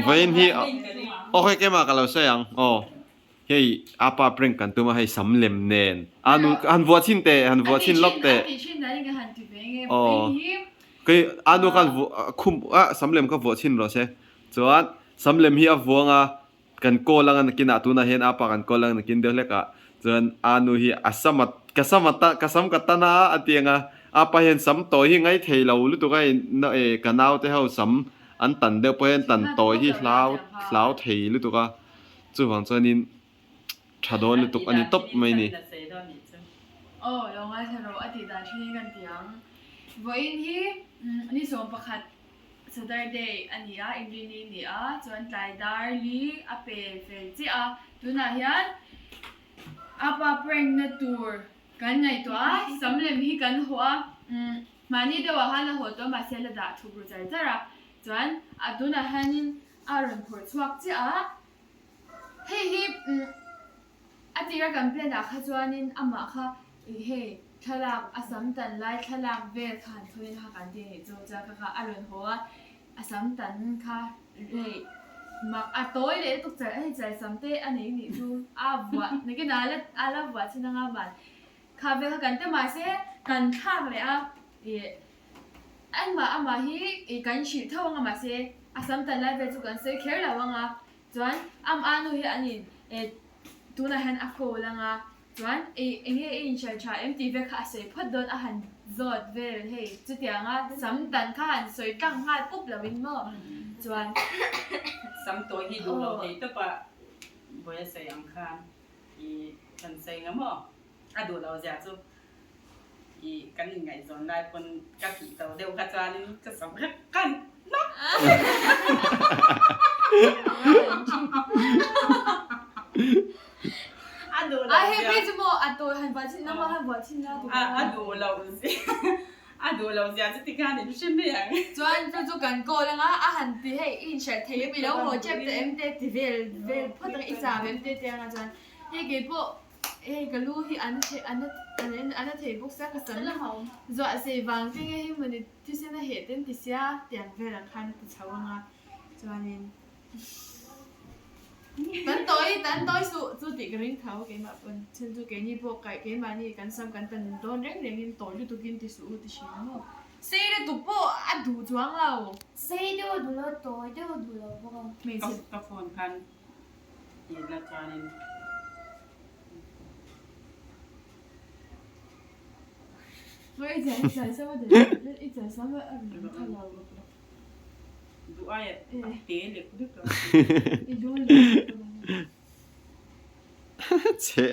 Vawiin hi aw hei keimah ka lo sawi ang aw hei apa prank kan tum a hei sam lem nen a nu han vuah chhin teh han vuah chhin lawk teh aw kei a nu khan vuah khum a sam lem kha vuah chhin rawh se chuan sam lem hi a vuang a kan call anga nakinah tunah hian apa kan call anga nakin deuh hlek ah chuan a nu hi a sam a ka sam a ta ka sam ka tan a a ti ang a apa hian sam tawi hi ngai thei lo lutuk a e ka nau te ho sam an tan deuh pawh hian tan tawi hi hlau hlau thei lutuk a chuvang chuanin tha dawn lutuk a ni tawp mai ni. Aw lo ngaithla rawh a tih dan thin in kan ti ang. Vawiin hi ni 11 Saturday a ni a, Inrini a ni a, chuan tlai dar li a pel fel chiah a, tunah hian a pa prank na tur kan ngaihtuah a, sam lem hi kan haw a, umm mahni deuh ah khan a haw tawh mahse la dah thuk ru char char a, chuan a tunah hianin a rawn phawrh chhuak chiah a, hei hi umm. A tira kan plan ah kha chuanin amah kha ih hei thlalak a sam tan lai thlalak vel kha han thawn kha kan ti anih chu chuan kha kha a rawn haw a, a sam tan kha hei mak a tawi leh lutuk chal a hei chal sam te a nei nih chu a vuah nakinah a la a la vuah chin anga van kha vel kha kan ti mahse kan thlak leh a ih engmah amah hi ih kan hrilh tho anga mahse a sam tan lai vel chu kan sawi kher lo anga. Chuan am a nu hi an in eh tunah hian a call anga chuan eh enge i inhriat tha em tih vel kha a sawi phawt dawn a han zawt vel hei chutianga sam dan kha han sawi tlang nghal pup lo in maw chuan Sam tawi hi duh lo thei tawp a vawi a sawi ang khan i kan sawi nga maw a duh lo zia chu i kan inngaihzawn lai pawn ka tih to deuh kha chuanin ka sam kha kan mak a duh lo zia a duh lo zia a duh lo zia chu tikhan in hre mai ang. Chuan chu chu kan call anga a han ti hei i inhriat thei em i lo haw tep ta em te ti vel vel phawt ang i cham em te te anga chuan hei keipawh Hei ka lu hi an thei an an a thei bawk sia ka sam zuah sei vang te nge hi mawni thisen a heh ten ti sia tiang velah khan a ti chho anga chuanin tan tawi tan tawi suh chu tih ka ring tho keimah pawn chhan chu keini pawh kaih keimahni kan sam kan tan dawn reng rengin tawi lutukin ti suh u ti thin maw sei lutuk pawh a duh chuang lo. Sei deuh a duh lo tawi deuh a duh lo bawk a. Hmeichhe. Ka phone khan Tihna chuanin. Duh aia te lek lek a. Chhe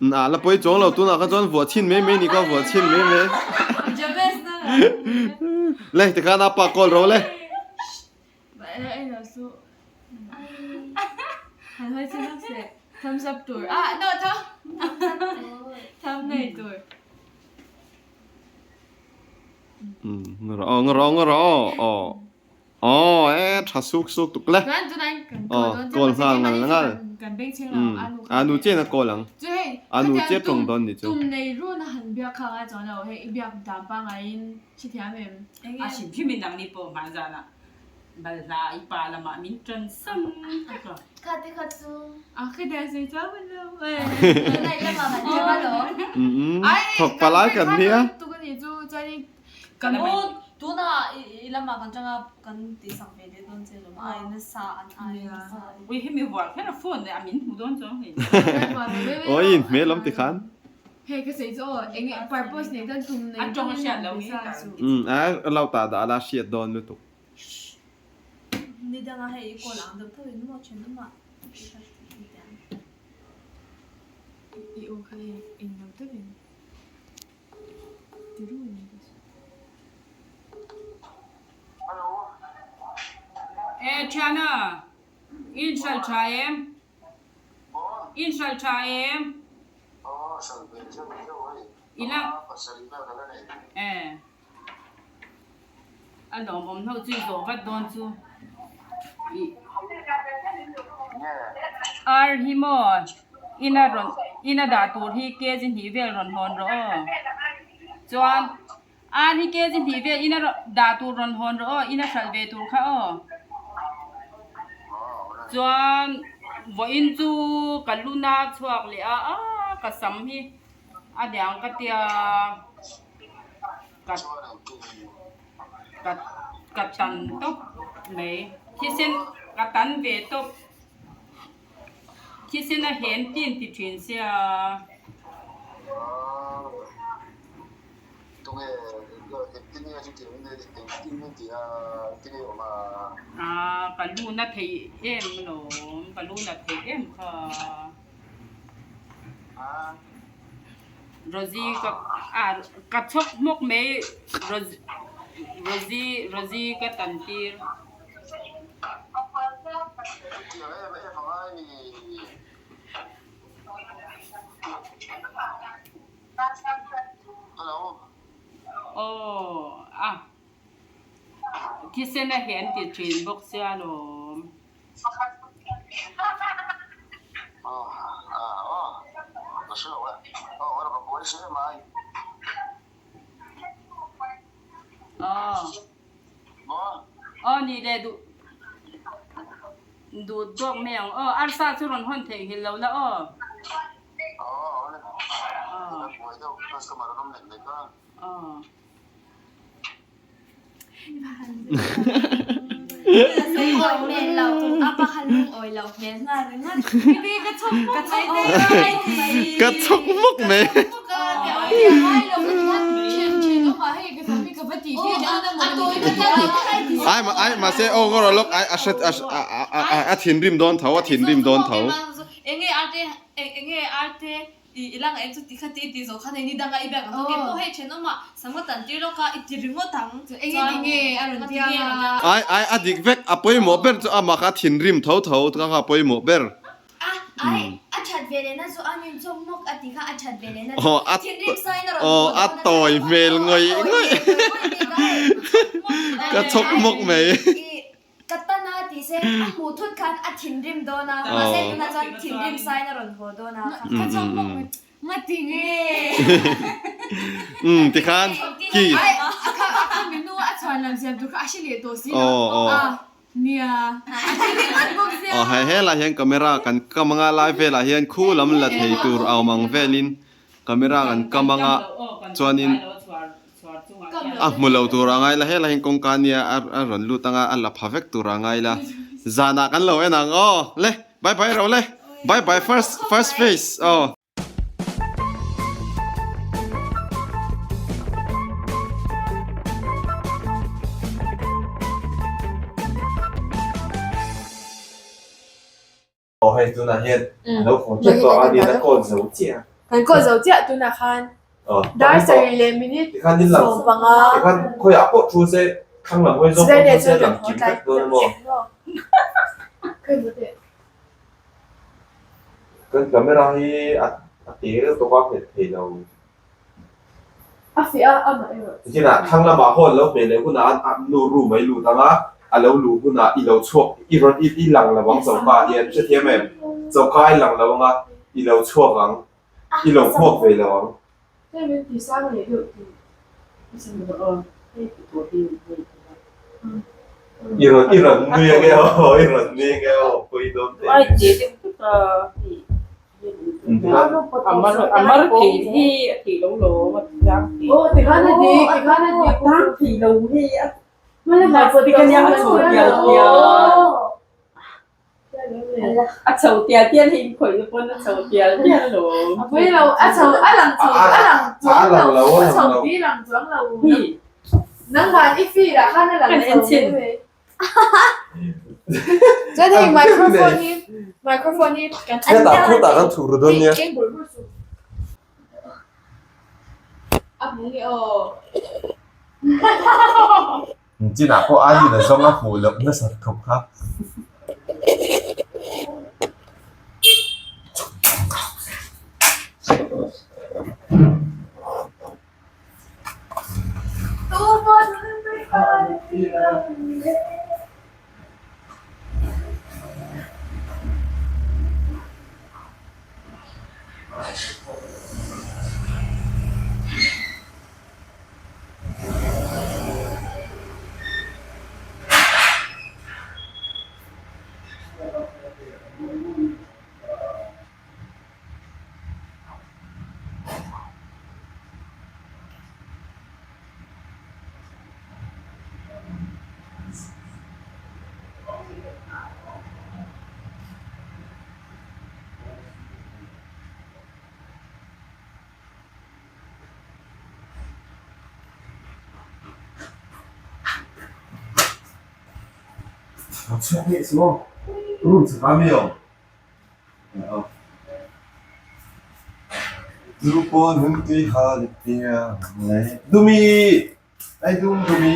Na la pawi chuang lo tunah kha chuan vuah chhin mai mai ni kha vuah chhin mai mai. Le tikhan a pa call ro le. Thumbs up tur. Ah no thumb thumbnail tur. Ngaraw ngaraw ngaraw aw. Aw e tha suk suk tuk le. Aw call nghal ngal ngal. A nu chiah in a call ang. A nu chiah tawng dawn ni chu. A hrim hrim in nangni pawh hmanzan ah balhla i pa lamah min tan sam tuk a. Thawk palai kan nia. Kan u tunah i lamah kan tanga kan tihsak ve leh dawn che lawm ai nasa an ai nasa. Ui hemi vuah kher a phone leh a min hmu dawn chuang hei. Awi in hmel awm tikhan. Hei ka sawi chu aw enge purpose nei tan tum nei A tawng a hriat loh hi ka Um a lo ta dah la hriat dawn lutuk. Ni danga hei i call ang deuh tho in maw then awm ah. I aw kha hei englo deuhin. E thiana, in hral tha em? In hral tha em? Ila e a lawmawm hno chu i zawh vat dawn chu i ar hi maw ina rawn ina dah tur hi kg hnih vel rawn hawn rawh aw. Chuan ar hi kg hnih vel ina dah tur rawn hawn rawh aw, ina hralh ve tur kha aw. Chuan vawiin chu ka luna chhuak leh a, aa ka sam hi a niang ka tia ka ka ka tan tawp mai thisen ka tan ve tawp. Thisen a hen tin ti thin sia. Aa ka lu na thei em alawm, ka lu na thei em kha. Rosie ka ah ka chhawk hmawk mai Rosie Rosie ka tan tir. Aw a thisen a hian ti thin bawk sia lawm. Aw. Aw ni le duh duh tawk mai ang aw arsa chu rawn hawn theih nghilh lo la aw. Aw. Ka chhawk mawk mai. Ai ai mahse aw ngawr lawk ai a hre a thinrim dawn tho a thinrim dawn tho. Enge arte enge arte i i lang em chu ti kha ti ti zawh khan hei ni danga i biak ang chu keipawh hei thenawm ah sam ka tan tir lawk a i ti ringawt ang Enge ti nge a rawn ti anga. Ai ai a dik vek a pawimawh ber chu amah kha a thinrim tho tho kha kha a pawimawh ber. A ai a that ve lehna chu a nun chawk mawk a ti kha a that ve lehna chu Aw a thinrim sain a rawn aw haw a dawn a tawi hmel ngawih ngawih ka chhawk mawk mai. Ka tan a ti se a hmuh thut khan a thinrim dawn a, mahse tunah chuan thinrim sain a rawn haw dawn a. Ka chawk mawk mai ngati nge. Umm tikhan ki. Ai a kha a kha minu a chhuan lam siam tur kha a hre leh tawh si lo a nia a ti ringawt bawk sia. Aw hei helai hian camera kan kam anga lai velah hian khu lam la thei tur a awm ang velin camera kan kam anga chuanin A hmu lo tur a ngai la, helai hian kawngka nia a rawn lut anga a la pha vek tur a ngai la. Zanah kan lo en ang aw, le bye bye ro le, bye bye first first face aw. Aw hei tunah hian a lo haw tep tawh a nia na call zo chiah a. Kan call zo chiah tunah khan dar sarih leh minute 15. Tikhan khawiah pawh thu se thlang lam hawi zawng pawh thu se lang kim vek dawn a maw? Kan camera hi a te deuh tawk a nghet thei lo. A fiah a amah erawh chu. Tikhinah thlang lamah hawn lo hmeh leh hunah a nu room a i lut ang a, a lo luh hunah i lo chhuak i rawn i i lang lo ang choka ah hian hrethiam em? Choka i lang lo ang a, i lo chhuak ang, i lo hmuak ve lo ang. Hei min ti sang leh deuh tih i sawi rawh aw. Hei ti tur hi min hei ti a. I rawn i rawn nui ange aw, i rawn nui ange aw, pawi dawn teh. Ai te deuh tut a hei. A mar thei hi a thei lo lo a tlang thei. Aw tikhan a dik tikhan a dik. A tlang thei lo hi a tikhan a chho tial tial. A chho tial tial hi inkhawih na pawn a chho tial tial lo. A pawi lo a chho a lang chho a lang chuang lo a chho ti lang chuang lo. Nangmah i feed ah khan a lang chho mai mai. Chuan hei microphone hi microphone hi kan Hetah khutah kan chhuk ru dawn nia. Keng bur bur chu. A hmu nge aw. Chinah pawh a nin a zawng a hmuh loh nasa khawp kha. Lo chhuak leh chu aw. Room chhakah mi awm. Chu pawn hun tui ha leh piang leh Dumi! Ai dum Dumi!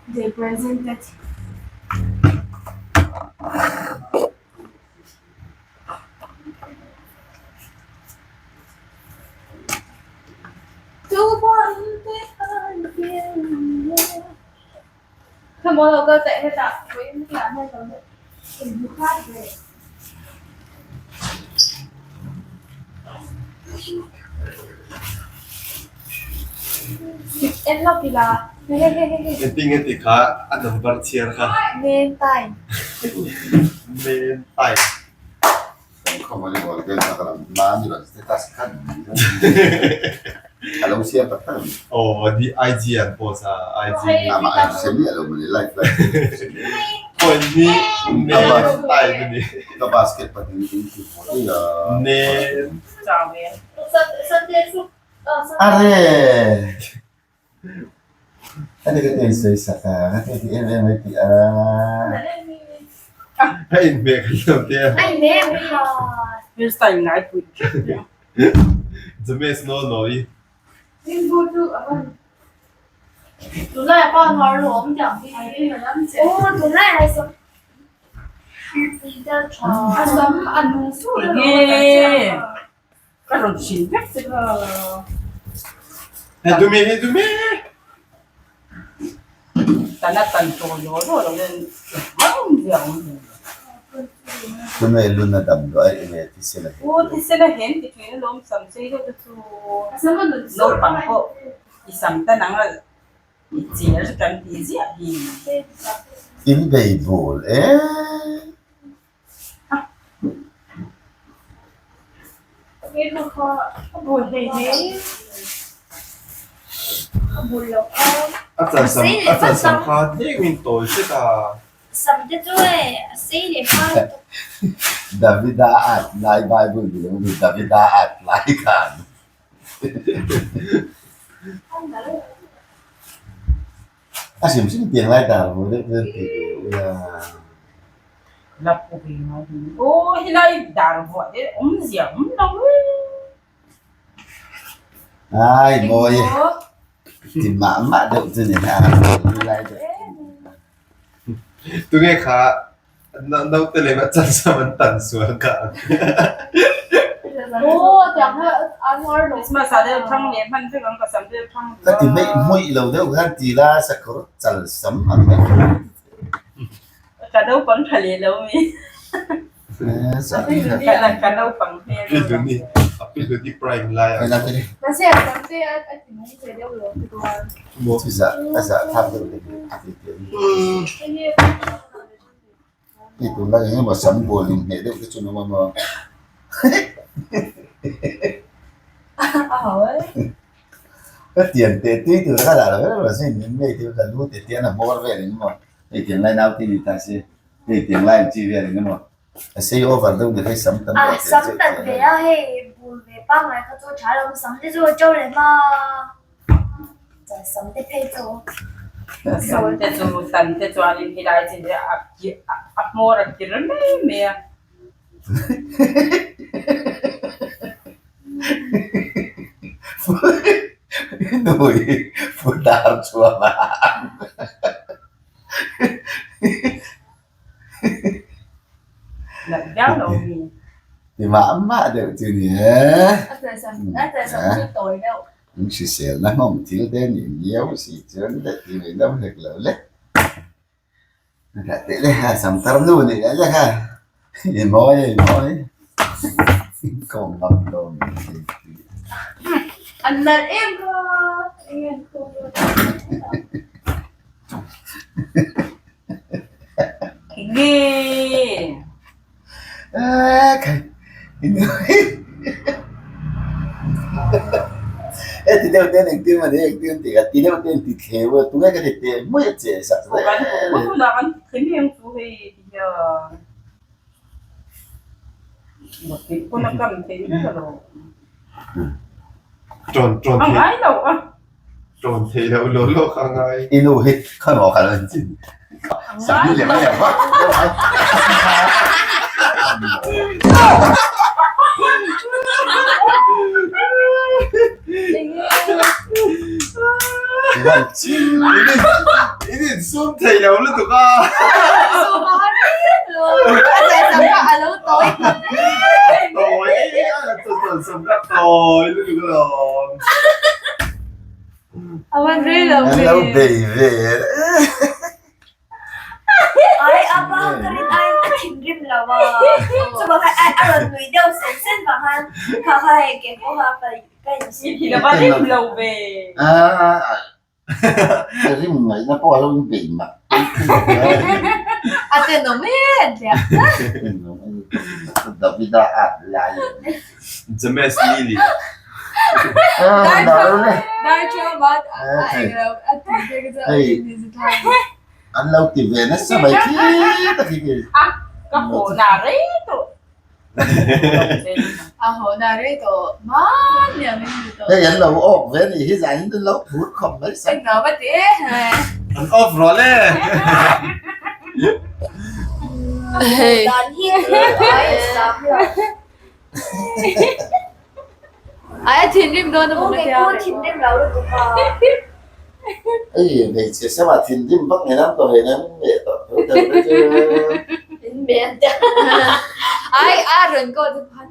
They presented. Engtin nge tih kha a number chhiar kha. Men time. Men time. Kan khaw volleyball game kha ka lo hma ni lo status kha a lo siam tak tak a ni. Aw ni IG an post a IG. Amah a inhre miah lo mawni live live. Point hi men time a ni. Ka basket pahnih in ti haw daih a. Men. Are! Ani ka ti sawi sak a, ka ti ti em em mai tih a. A inhmeh kha lo te a. A inhmeh em kha. Hairstyle ngai pui tlat mai. James no no i. Aw tunlai ai sam. Enge ka rawn hrilh vek che kha. Hei dumi hei dumi. Tan a tan tawh law law lo nen mang zia awm hle. Tunge lun a dam duah e enge thisen a hen. Aw thisen a hen ti thin alawm sam sei deuh te chu naupang pawh i sam tan ang a i cher kan ti ziah hi. In bei bul e. A chan sam a chan sam kha tlem in tawi hret a. Davida at lai Bible ni lo mi Davida at lai khan. A hrim hrim tiang lai dar mawi deuh hian ti ve ula. Lap u ve ngai hi. Aw helai dar vuah te awmzia awm lo e. Ai mawi ti mah mah deuh chu ni a lai deuh. Tunge kha Naute leh a chan sam an tan sual ka. Christmas ah deuh thang leh hman vek ang ka sam deuh thang Ka ti hmeih hmuih lo deuh khan ti la sakawr chal sam ang mai kha. Ka naupang tha leh lo mi. Ka naupang hmel deuh ang. A pi hluni prime lai ang. Chu zah a zah thlak deuh leh ti ti. Hei tunlai eng emaw sam bual inhmeh deuh te chu an awm a maw? Ka tian teh tui tur ka dah lo ber ber sin in hei thil ka lu te tian a hmawr vel eng emaw hei tiang lai nau te ni ta se hei tiang lai ang chi vel eng emaw a sei over deuh ni hei sam tam A sam tan ve a hei bul ve pangngai kha chu tha lo sam te chu a to leh hma. Sam te phei chu. Sam te chu tan te chuanin helai chin hi a a hmawr a kir mai mai a. Nui pu dar chuan a. Nalh viau lo mi. Ti mah mah deuh chu ni e. In hriselna hnawm thil te nih miau si chuan le ti mai dam hlek lo le. Dah teh le ha sam tar nu nih le le ha. I mawi e i mawi. Kawm ngam dawn ni thei ti. An nalh em kha. Enge an kawm dawn. Enge. Khai. deuh ten engtin mah ni engtin tih ka ti deuh ten ti thleu a tunge ka ti teh mai a che sak zel. I nu hi khaw maw kha lo in chin sak ni lem a lem vak deuh a. In insum thei lo lutuk a. Tawi tawi lutuk alawm. An lo bei ve. Ai a pa ka rin aiin a thinrim lo a, chuvang khan ai a rawn nui deuh sen sen vang khan kha kha hei ke pawh kha ka ka insum. I thin a va rim lo ve. Ka rim ngaihna pawh a lo in bei mah. A tenawm e an tia. Davida at lai. James Lily. An lo ti ve nasa mai khi tak hi khi. Ka haw na rei tawh. A haw na rei tawh hmanni ang in ni tawh. Hei an lo awk ve ni hi zan in an lo phur khawp mai sak. Englo va ti e. An off rawh le. Dan hi ai sam lo. Ai a thinrim dawn a maw ka tia. Aw thinrim lo lutuk a. Ei hmeichhe sama thinrim vak nge lam tawh hei nan meh tawh tho tho te chu. In meh an tia. Ai a rawn call chu khan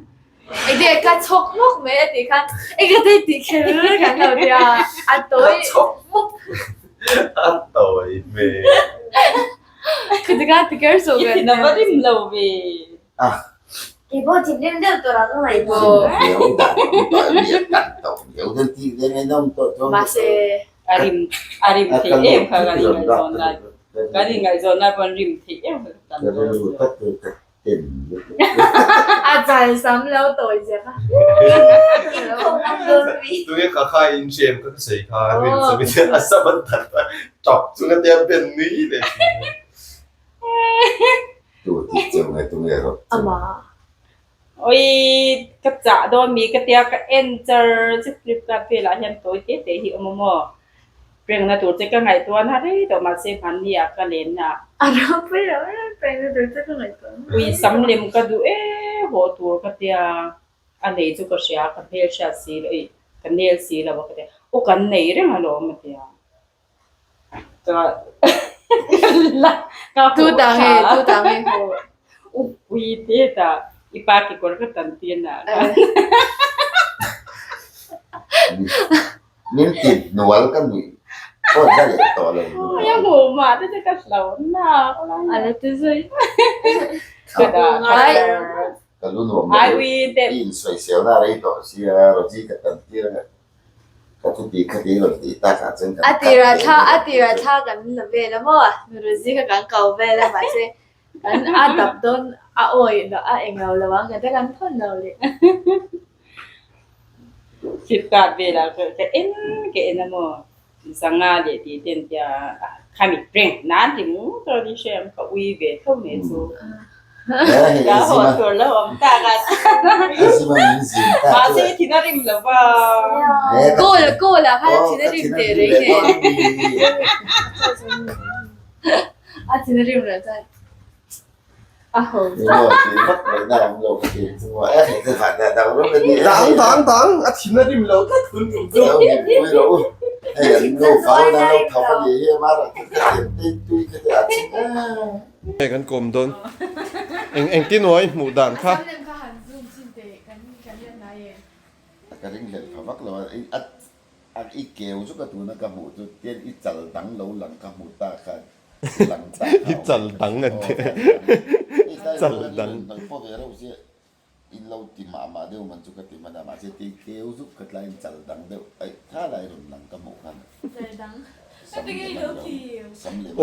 enge ka chhawk hmawk mai a tih khan enge te tih kher kan lo tia a tawi hmawk a tawi hmel. Khatika ti kher suh I thin a va rim lo ve. Kei pawh thinrim deuh tur ah ka ngaih tawh. Mahse a rim a rim theih em kha kan ingaihzawn lai kan ingaihzawn lai pawn rim theih em kha ka tan dawn A chal sam lo tawi zia kha. Tunge kha kha in hrem kha ka sawi kha rim sam in a sam an that a tap chunga te a ben nui leh thin. Tu tih cheu nge tu nge rawh chu. Ama. Oi ka chah dawn mi ka tia ka en char che flipkart velah hian tawi te te hi awm a maw prank na tur che ka ngaihtuah na rei tawh mahse hmanni ah ka len na. A ropui lo e prank na tur che ka ngaihtuah na. Ui sam lem ka duh e haw tur ka tia a nei chu ka hria ka hmelhriat si lo ih ka nel si lo a ka tia aw kan nei reng alawm a tia. Tu ta nge tu ta nge haw. Upui te ta i pa kekawr ka tan tir na. Min ti hnual ka nuih pawh za leh tawh lo. Ya hmu mah te chu ka hlau nak lai. A la ti zui. Ka lu nuam lo i insawisel na rei tawh sia Rosie ka tan tir a. Ka thu tih kha ti rawn tih tak ah chuan kan A tirah thla a tirah thla kan la vel a maw Rosie kha kan ko vel a mahse kan a dap dawn a awi loh a eng lo lo ang kan te kan thawn lo leh. Flipkart velah ka ka en ka en a maw zanga leh tih te an tia khami prank nan ti ngu ka ni hre ang ka ui ve tho mai chu. Ka haw tur lo awm tak a. Mahse i thin a rim lo va. Call call ah khan a thin a rim teh reng e. A thin a rim loh chuan a ho. Dang dang dang a thin a rim lo tlat tun tum chu. Nge kan kawm dawn? Eng engtin aw i hmuh dan kha? A sam lem kha han zoom chin teh kan kan riat nai e. Ka ring hlelh pha vak lo a, a a i keu chu ka tuna ka hmuh chu tian i chal dang lo lang ka hmu ta kha lang ta kha I chal dang an ti. Chal dang. Hnawih pawh ve reuh sia in lo ti mah mah deuh man chu ka ti hman a mahse ti keu zuk ka tlai in chal dang deuh aih tha lai rawn lang ka hmuh khan. Chal dang. Ka ti ngei lo khi.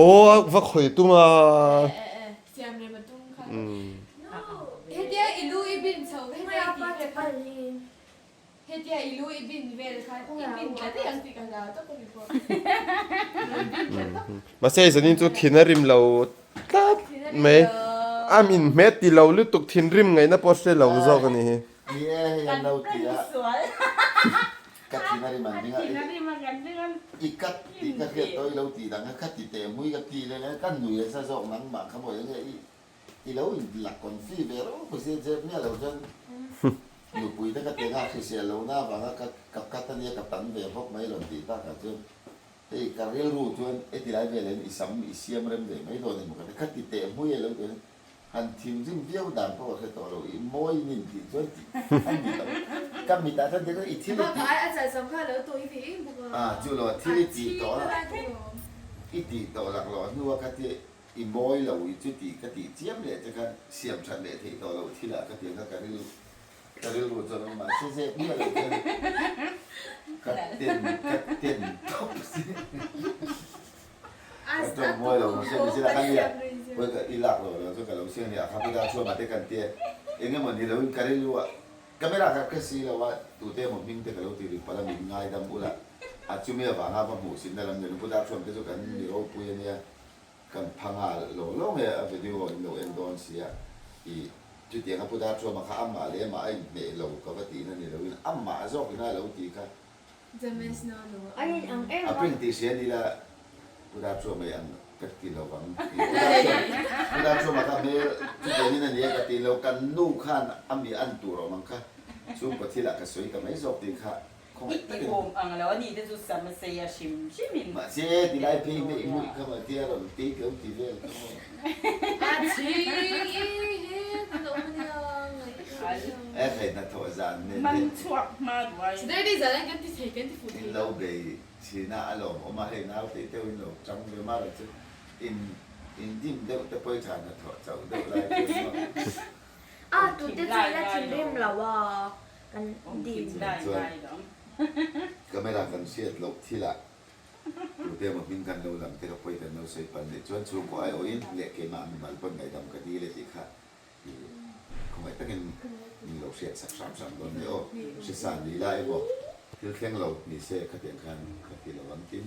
Aw a va khawi tum a. Siam rem a tum kha. Hetia i lu i bin chho hetia i tih kha. Hetia i lu i bin vel khan i bin tla daih ang tih ka hlau tawp a mi pawh. Rawn bin tla tawp. Mahse zanin chu thin a rim lo tlat mai. A min hmet ti lo lutuk thinrim ngaihna pawh hre lo zawk a ni hi. Ni e hei an lo ti a. Ka thin a rim an ding a. I cut tih ka hriat tawh i lo tih dang kha ka ti teh hmui ka ti leh ka nui nasa zawk nangmah kha maw enge i I lo in la confi ve reuh pawh zep zep miah lo chuan nupui te ka ti anga hrisel lo na avanga ka ka cut ania ka tan ve bawk mai rawn tih takah chuan hei ka rilru chuan heti lai velah hian i sam i siam rem ve mai dawn emaw ka ti kha ti teh hmui a lo tih hian han thinrim viau dan pawh ka hre tawh lo i mawi nin tih chuan tih a ni lo ka mitah chuan ti i thil i tih a chu lo thil i tih tawh a i tih tawh laklawh hnua kha ti I mawi lo i chu tih ka tih chiam leh che khan siam that leh theih tawh loh thil ah ka ti ang kha ka ril ka rilru chuan awm mahse zep miah lo chuan ka ten ka ten tawp si ka tawng mawi lo mahse ni chila khan nia pawi ka i lak lo lo chuan ka lo siam nia kha puta chhuah mah te kan tia eng emaw ni lo in ka rilru ah camera kha ka si lo a tute emaw hming te ka lo ti ri palh a min ngaidam ula a chumi avanga va hmuh sinna lam ni lo puta chhuah te chu kan mi ropui ania. Kan pha nghal lo lo nge a video in lo en dawn sia i chutiang a pu dar chuama kha amah leh amah a inhmeh lo ka va tihna ni loin amah zawk ina a lo tih kha a print tih hria ni la pu dar chuama i ang ka ti lo vang i pu dar chuama pu dar chuama kha hmel chutiang in a nia ka ti lo kan nu khan a mi an tur awm ang kha chhungkaw thil ah ka sawi ta mai zawk tih kha I ti awm ang lo a ni te chu sam a sei a hrim hrim in. Mahse ti lai phei hmeih hmuih kha maw tia rawn tei tlo ti vel kha maw. A chhing i hi kan awm ania ngaihtuah. E hei hnathawh zan nen te. Man chhuak hma duai. Saturday zan an kan ti thei kan ti fuh thei In lo bei thin a a lawm awm a hei naute deuh in lo tang ve mar a chu in in dim deuh te pawi tha hnathawh chauh deuh lai chuan maw. A tute chu la thinrim lo a. Kan dim. Chuan camera kan hriat loh thilah tute emaw hming kan lo lam te ka pawi kan lo sawi palh nih chuan chhungkaw ai awhin leh keimah mimal pawn ngaihdam ka dil e tih kha i khawngaih takin min lo hriat sak hram hram dawn nia aw. Hrisa ni la emaw thil thleng lo ni se khatiang khan ka ti lo ang tin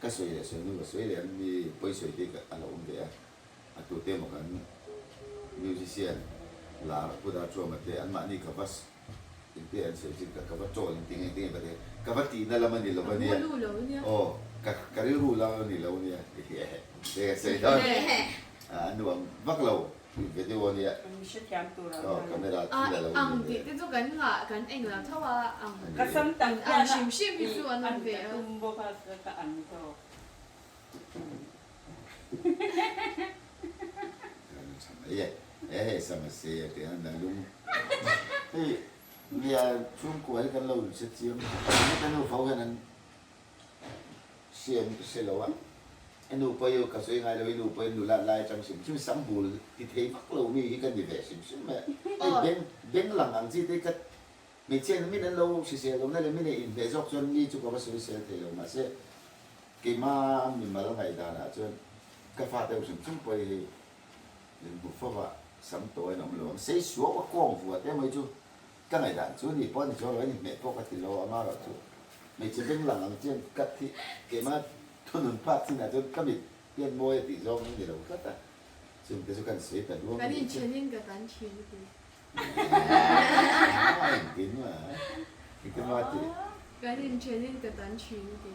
ka sawi leh sawi hnu ka sawi leh ang mi pawi sawi te a lo awm ve a. A tute emaw kan musician lar Pu Darchuama te anmahni ka va engte an sawi chin ka va chawl engti nge engti nge ka ti ka va tihna lam a ni lo a nia aw ka ka rilru lam a ni lo a nia te ka sawi dawn a nuam vak lo video a nia aw camera thil a lo ang tih te chu kan ngah kan eng lo tho a ang ang hrim hrim hi chu an awm ve a. Hei nia chhungkua hi kan lo inhre chiang khawp a, ka nu fo hian an hriam ka hre lo a, i nu pawh i ka sawi ngai lo, i nu pawh i nulat lai atang hrim hrim sam bul ti thei vak lo mi hi ka ni ve hrim hrim mai a, hei beng beng lang ang chi te hi ka hmeichhia in min an lo hrisel lo na leh min ei inhmeh zawk chuan mi chu ka va sawisel thei lo mahse Keima mimal ngaihdanah chuan ka fate ho hrim hrim pawh hi min hmu fo va, sam tawh in a awm lo ang. Sei suau a kawng vua te mai chu ka ngaihdan chu ni pawh a ni chuang lo, a inhmeh pawh ka ti lo, amaherawh chu hmeichhe beng lang ang chian cut hi keima thunun phak chinah chuan ka mit hian mawi a tih zawng a ni lo tlat a, chungte chu kan sawi ta luang a Kan nih chu. inchenin ka tan thin a ti. Engtin ma engtin ma ti. Kan inchenin ka tan thin a ti.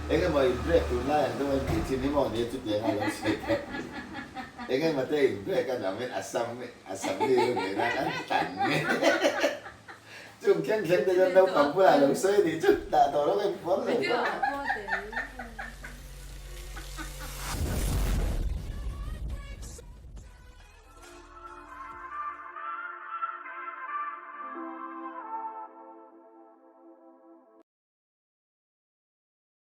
Eng emaw in break tun lai ang deuh a intih thin hi maw nia chutiang a lo sawi theih. Eng emaw te in break a nuam in a sam a sam mi lu ngei nan an tan nge. Chung thleng thleng te chuan naupang bulah lo sawi a nih chu dah tawh lo ka inpuang lo bawk a.